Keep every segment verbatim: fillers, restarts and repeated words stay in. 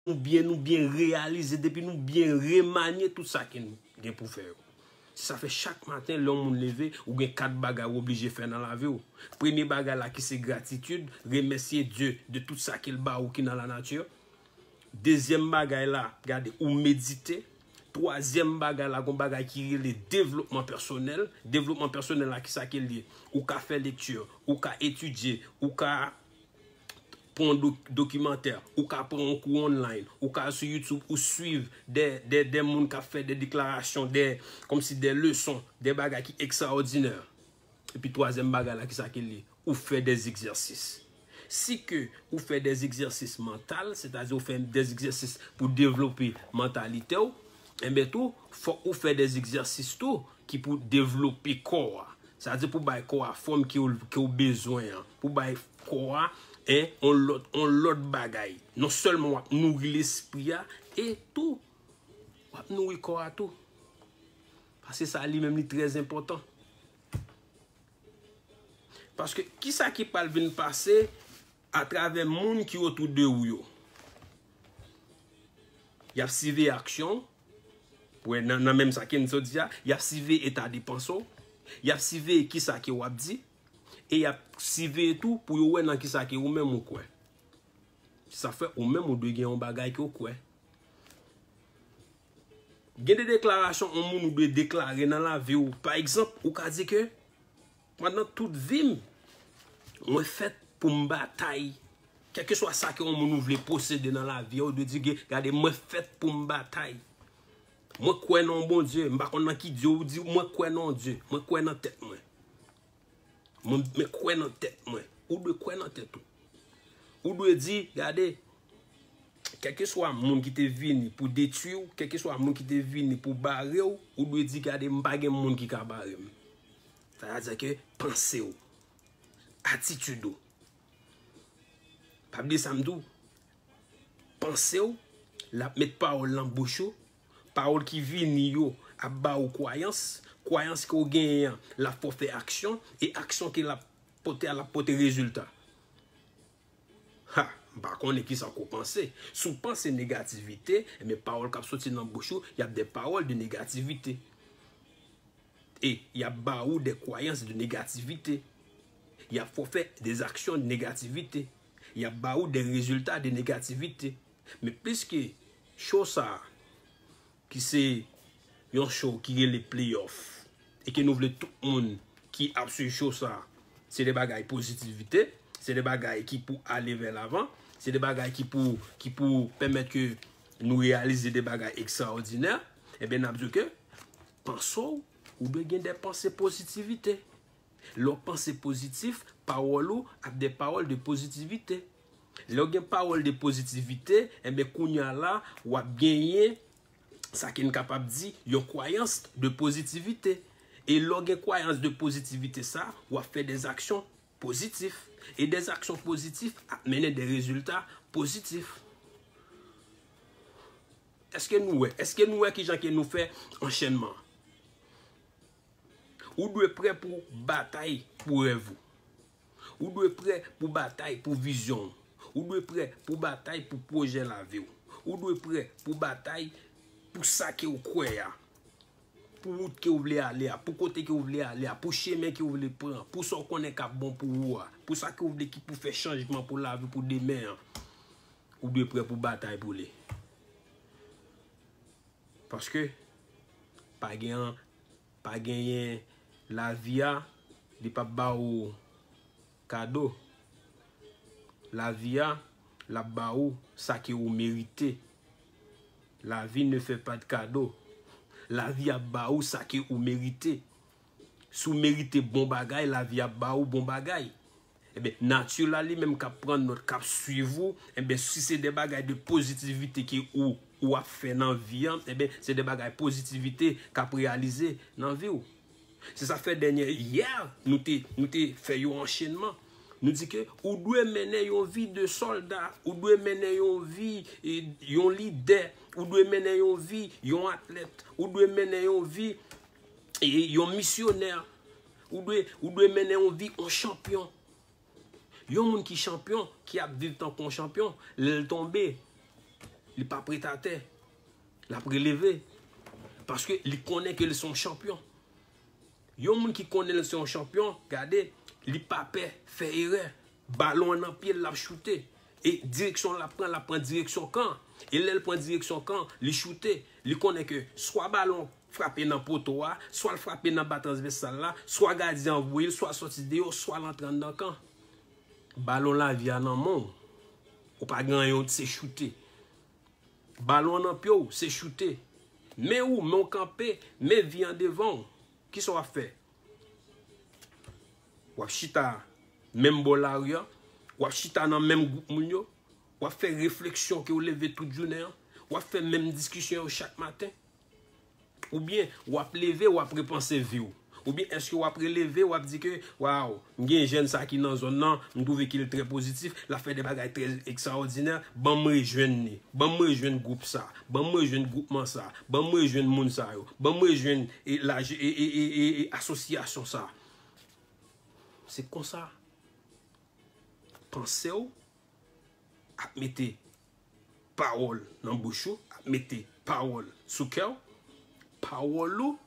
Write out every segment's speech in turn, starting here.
nou byen, nou byen reyalize, depi nou byen remanye tout sa ke nou gen pou fè yo. Se sa fè chak maten, lè yon moun leve, ou gen kat bagay ou oblije fè nan lavi w. Premye bagay la ki se gratitid, remèsye Dye de tout sa ke l ba ou ki nan lanati. Dezyèm bagay la, gade, ou medite. Twazyèm bagay la, gon bagay ki rele devlopman pèsonèl. Devlopman pèsonèl la, ki sa ke l ye? Ou ka fè lekti, ou ka etidye, ou ka pran yon dok-, dokimantè, ou ka pran yon kou online, ou ka al sou YouTube, ou swiv de, de, de moun k ap fè de deklarasyon, de, kòmsi de leson, de bagay ki ekstraòdinè. Epi twazyèm bagay la, ki sa ke l ye? Ou fè de egzèsis. Si ke ou fè de egzèsis mantal, sètadi ou fè de egzèsis pou devlope mantalite w, enben tou, fòk ou fè de egzèsis tou ki pou devlope kò a. Sa vle di pou bay kò a fòm ke w, ke w bezwen an. Pou bay kò a, en, on lòt, on lòt bagay. Non sèlman w ap nouri lespri a, e tou, w ap nouri kò a tou. Paske sa li menm li trè enpòtan. Paske kisa ki pral vin pase atravè moun ki otou de ou yo? Y ap siveye aksyon w, wè, nan, nan menm sa ke n sot di a, y ap siveye eta de panse w, y ap siveye kisa ke w ap di, e y ap siveye tou pou yo wè nan kisa ke ou menm ou kwè. Sa fè ou menm ou dwe gen yon bagay ke w kwè. Gen de deklarasyon yon moun ou dwe deklare nan lavi w. Pa egzanp, ou ka di ke pandan tout vi m, mwen fèt pou m batay. Kèlkeswa sa ke yon moun ou vle posede nan lavi a, ou dwe di ke, gade, mwen fèt pou m batay. Mwen kwè nan yon Bondye, m pa konn nan ki Dye ou di, mwen kwè nan yon Dye, mwen kwè nan tèt mwen. Mwen, mwen kwè nan tèt mwen. Ou dwe kwè nan tèt ou. Ou dwe di, gade, kèlkeswa moun ki te vini pou detwi w, kèlkeswa moun ki te vini pou bare w, ou dwe di, gade, m pa gen moun ki ka bare m. Sa vle di ke panse w, atitid ou. Pa bliye sa m di w, panse w, l ap met pawòl nan bouch ou, pawòl ki vini yo ap ba ou kwayans, kwayans ke w genyen an, l ap fè w fè aksyon, e aksyon ke l ap pote a, l ap pote rezilta. Ha, m pa konnen kisa ke w panse. Si w panse negativite, enben pawòl k ap soti nan bouch ou, y ap de pawòl de negativite. E y ap ba ou de kwayans de negativite. Y ap fè w fè de aksyon de negativite. Y ap ba ou de rezilta de negativite. Men piske show sa a, ki se yon show ki rele Playoff, e ke nou vle tout moun ki ap swiv show sa a, se de bagay pozitivite, se de bagay ki pou ale vè lavan, se de bagay ki pou, ki pou pèmèt ke nou reyalize de bagay ekstraòdinè, enben, n ap di w ke panse w, ou dwe gen de panse pozitivite. Lè w panse pozitif, pawòl ou ap de pawòl de pozitivite. Lè w gen pawòl de pozitivite, enben, kounye a la, w ap genyen sa ke n kapab di yon kwayans de pozitivite. E lè w gen kwayans de pozitivite sa, w ap fè de aksyon pozitif. E de aksyon pozitif ap mennen de rezilta pozitif. Èske nou wè? Èske nou wè kijan ke nou fè anchènman? Ou dwe prè pou batay pou rèv ou. Ou dwe prè pou batay pou vizyon w. Ou dwe prè pou batay pou pwojè lavi w. Ou dwe prè pou batay pou sa ke w kwè a. Pou wout ke w vle ale a, pou kote ke w vle ale a, pou chemen ke w vle pran, pou sa w konnen k ap bon pou ou a, pou sa ke w vle ki pou fè chanjman pou lavi w pou demen an. Ou dwe prè pou batay pou li. Paske pa gen, pa genyen, lavi a, li p ap ba ou kado. Lavi a, l ap ba ou sa ke ou merite. La vie ne fait pas de cadeau. Lavi ap ba ou sa ke ou merite. Si w merite bon bagay, lavi ap ba ou bon bagay. Enben, nati la li menm k ap pran nòt, k ap swiv ou, enben, si se de bagay de pozitivite ke ou, ou ap fè nan vi an, enben, se de bagay pozitivite k ap reyalize nan vi w. Se sa fè dènye, yè, nou te, nou te fè yon anchenman. Nou di ke ou dwe mennen yon vi de sòlda, ou dwe mennen yon vi, e, yon lidè, ou dwe mennen yon vi yon atlèt, ou dwe mennen yon vi, e, yon misyonè, ou dwe, ou dwe mennen yon vi yon chanpyon. Yon moun ki chanpyon, ki ap viv tankou yon chanpyon, lè l tonbe, Li p ap ret atè. L ap releve. Paske li konnen ke li se yon chanpyon. Yon moun ki konnen li se yon chanpyon, gade, li pa pè fè erè. Balon an nan pye l, l ap choute. E direksyon l ap pran, l ap pran direksyon kan. E lè l pran direksyon kan, li choute. Li konnen ke swa balon frape nan poto a, swa l frape nan ba transvèsal la, swa gadyen an voye l, swa l sòti deyò, swa l antre anndan kan. Balon lavi a nan men w. Ou pa gen anyen, se choute. Balon an nan pye w, se choute. Men ou, men w kanpe, men vi an devan w. Kisa w ap fè? W ap chita menm bò lari a, w ap chita nan menm gwoup moun yo, w ap fè refleksyon ke w leve tout jounen an, w ap fè menm diskisyon yo chak maten. Oubyen, w ap leve, w ap repanse vi w. Oubyen èske w ap releve, w ap di ke, waw, m gen jèn sa ki nan zòn nan, m twouve ke l trè pozitif, l ap fè de bagay trè ekstraòdinè, ban m rejwenn li, ban m rejwenn gwoup sa, ban m rejwenn gwoupman sa, ban m rejwenn moun sa yo, ban m rejwenn e, laj- e, e, e, e, e asosyasyon sa. Se konsa. Panse w ap mete pawòl nan bouch ou, ap mete pawòl sou kè w, pawòl ou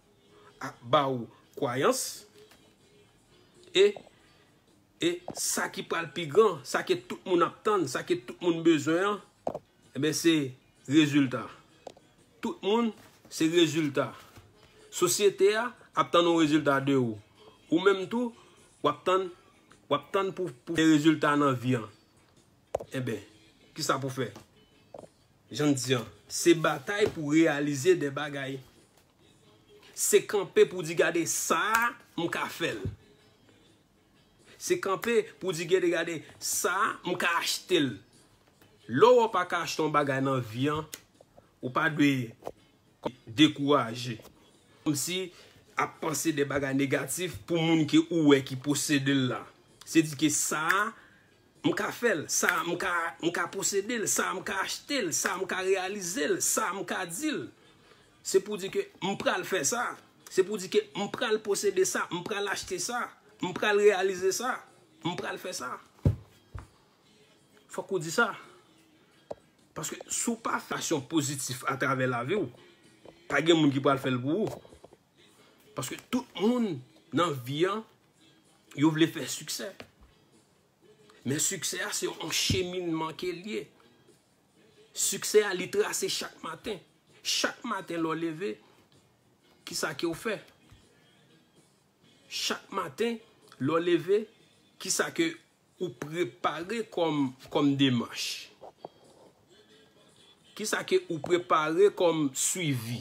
ap ba ou kwayans, e, e sa ki pral pi gran, sa ke tout moun ap tann, sa ke tout moun bezwen an, enben se rezilta. Tout moun se rezilta. Sosyete a ap tann yon rezilta de ou. Ou menm tou, w ap tann, w ap tann pou, pou fè rezilta nan vi an. Enben, kisa pou fè? Jan m di an, se batay pou reyalize de bagay. Se kanpe pou di, gade, sa a, m ka fè l. Se kanpe pou di, gade, gade, sa a, m ka achte l. Lè w pa ka achte yon bagay nan vi an, ou pa dwe dekouraje. Kòmsi ap panse de bagay negatif pou moun ke ou wè ki posede l la. Se di ke sa a, m ka fè l, sa a, m ka, m ka posede l, sa a, m ka achte l, sa a, m ka reyalize l, sa a, m ka di l. Se pou di ke m pral fè sa. Se pou di ke m pral posede sa, m pral achte sa, m pral reyalize sa, m pral fè sa. Fòk ou di sa. Paske si w pa fè aksyon pozitif atravè lavi w, pa gen moun ki pral fè l pou ou. Paske tout moun nan vi an, yo vle fè siksè. Men siksè a, se yon cheminman ke l ye. Siksè a, li trase chak maten. Chak maten, lè w leve, kisa ke w fè? Chak maten, lè w leve, kisa ke ou prepare kòm, kòm demach? Kisa ke ou prepare kòm swivi?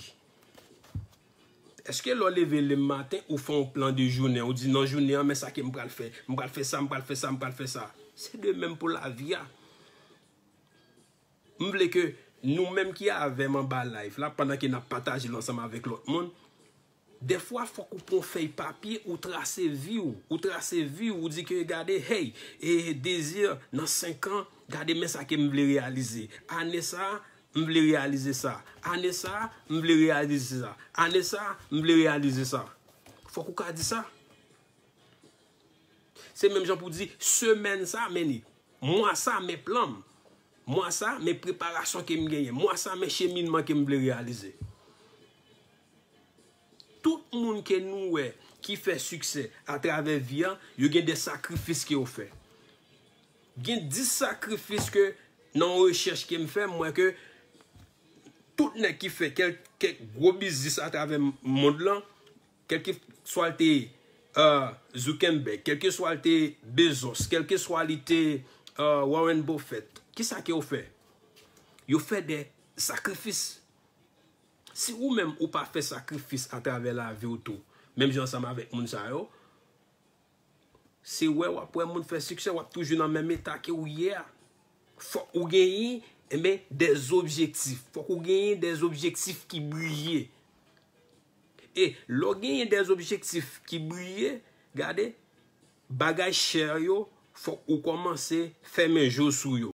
Èske lè w leve le maten, ou fè yon plan de jounen, ou di nan jounen an, men sa ke m pral fè, m pral fè sa, m pral fè sa, m pral fè sa? Se de menm pou lavi a. M vle ke nou menm ki avè m anba live la, pandan ke n ap pataje l ansanm avèk lòt moun, dèfwa fòk ou pran yon fèy papye, ou trase vi w, ou trase vi w, ou di ke gade, hey, e Désir, nan senk an, gade men sa ke m vle reyalize. Ane sa, m vle reyalize sa. Ane sa, m vle reyalize sa. Ane sa, m vle reyalize sa. Fòk ou ka di sa. Se menm jan pou di, semèn sa, men li. Mwa sa, men plan m. Mwa sa, men preparasyon ke m genyen. Mwa sa, men cheminman ke m vle reyalize. Tout moun ke nou wè ki fè siksè atravè vi an, yo gen de sakrifis ke yo fè. Gen dis sakrifis ke nan yon rechèch ke m fè, m wè ke tout nèg ki fè kèk, kèk gwo biznis atravè mond lan, kèlkeswa l te, euh, Zuckerberg, kèlkeswa l te Bezos, kèlkeswa li te, euh, Warren Buffett, kisa ke yo fè? Yo fè de sakrifis. Si ou menm ou pa fè sakrifis atravè lavi w tou, menm jan ansanm avèk moun sa yo, se wè w ap wè moun fè siksè, w ap toujou nan menm eta ke ou ye a. Fòk ou genyen, enben, de objektif. Fòk ou genyen de objektif ki briye. E lè w genyen de objektif ki briye, gade, bagay chè yo, fòk ou kòmanse fèmen je w sou yo.